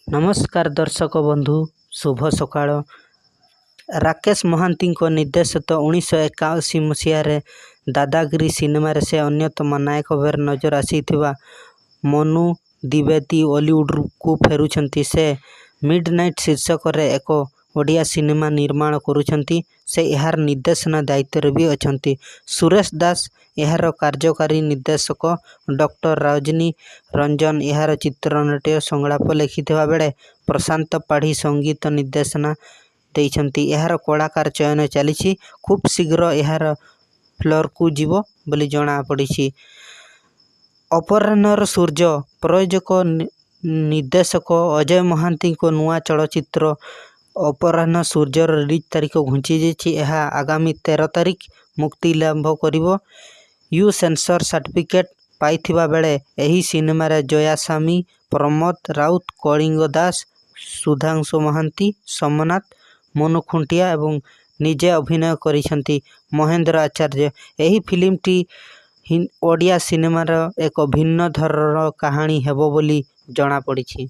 ନମସ୍କାର ଦର୍ଶକ ବନ୍ଧୁ, ଶୁଭ ସକାଳ। ରାକେଶ ମହାନ୍ତିଙ୍କ ନିର୍ଦ୍ଦେଶିତ 1981 ମସିହାରେ ଦାଦାଗିରି ସିନେମାରେ ସେ ଅନ୍ୟତମ ନାୟକ ଭାବରେ ନଜର ଆସିଥିବା ମନୁ ଦ୍ୱିବେଦୀ ଓଲିଉଡ଼କୁ ଫେରୁଛନ୍ତି। ସେ ମିଡନାଇଟ୍ ଶୀର୍ଷକରେ ଏକ ଓଡ଼ିଆ ସିନେମା ନିର୍ମାଣ କରୁଛନ୍ତି। ସେ ଏହାର ନିର୍ଦ୍ଦେଶନା ଦାୟିତ୍ୱରେ ବି ଅଛନ୍ତି। ସୁରେଶ ଦାସ ଏହାର କାର୍ଯ୍ୟକାରୀ ନିର୍ଦ୍ଦେଶକ, ଡକ୍ଟର ରଜନୀ ରଞ୍ଜନ ଏହାର ଚିତ୍ରନାଟ୍ୟ ଓ ସଂଳାପ ଲେଖିଥିବା ବେଳେ ପ୍ରଶାନ୍ତ ପାଢ଼ୀ ସଙ୍ଗୀତ ନିର୍ଦ୍ଦେଶନା ଦେଇଛନ୍ତି। ଏହାର କଳାକାର ଚୟନ ଚାଲିଛି, ଖୁବ୍ ଶୀଘ୍ର ଏହା ଫ୍ଲୋରକୁ ଯିବ ବୋଲି ଜଣାପଡ଼ିଛି। ଅପରାହ୍ନର ସୂର୍ଯ୍ୟ ପ୍ରଯୋଜକ ନିର୍ଦ୍ଦେଶକ ଅଜୟ ମହାନ୍ତିଙ୍କ ନୂଆ ଚଳଚ୍ଚିତ୍ର ଅପରାହ୍ନ ସୂର୍ଯ୍ୟର ରିଲିଜ୍ ତାରିଖ ଘୁଞ୍ଚିଯାଇଛି। ଏହା ଆଗାମୀ 13 ତାରିଖ ମୁକ୍ତିଲାଭ କରିବ। You censor certificate ପାଇଥିବା ବେଳେ ଏହି ସିନେମାରେ ଜୟା ସ୍ୱାମୀ, ପ୍ରମୋଦ ରାଉତ, କଳିଙ୍ଗ ଦାସ, ସୁଧାଂଶୁ ମହାନ୍ତି, ସୋମନାଥ, ମନୁ ଖୁଣ୍ଟିଆ ଏବଂ ନିଜେ ଅଭିନୟ କରିଛନ୍ତି ମହେନ୍ଦ୍ର ଆଚାର୍ଯ୍ୟ। ଏହି ଫିଲ୍ମଟି ଓଡ଼ିଆ ସିନେମାର ଏକ ଭିନ୍ନ ଧରଣର କାହାଣୀ ହେବ ବୋଲି ଜଣାପଡ଼ିଛି।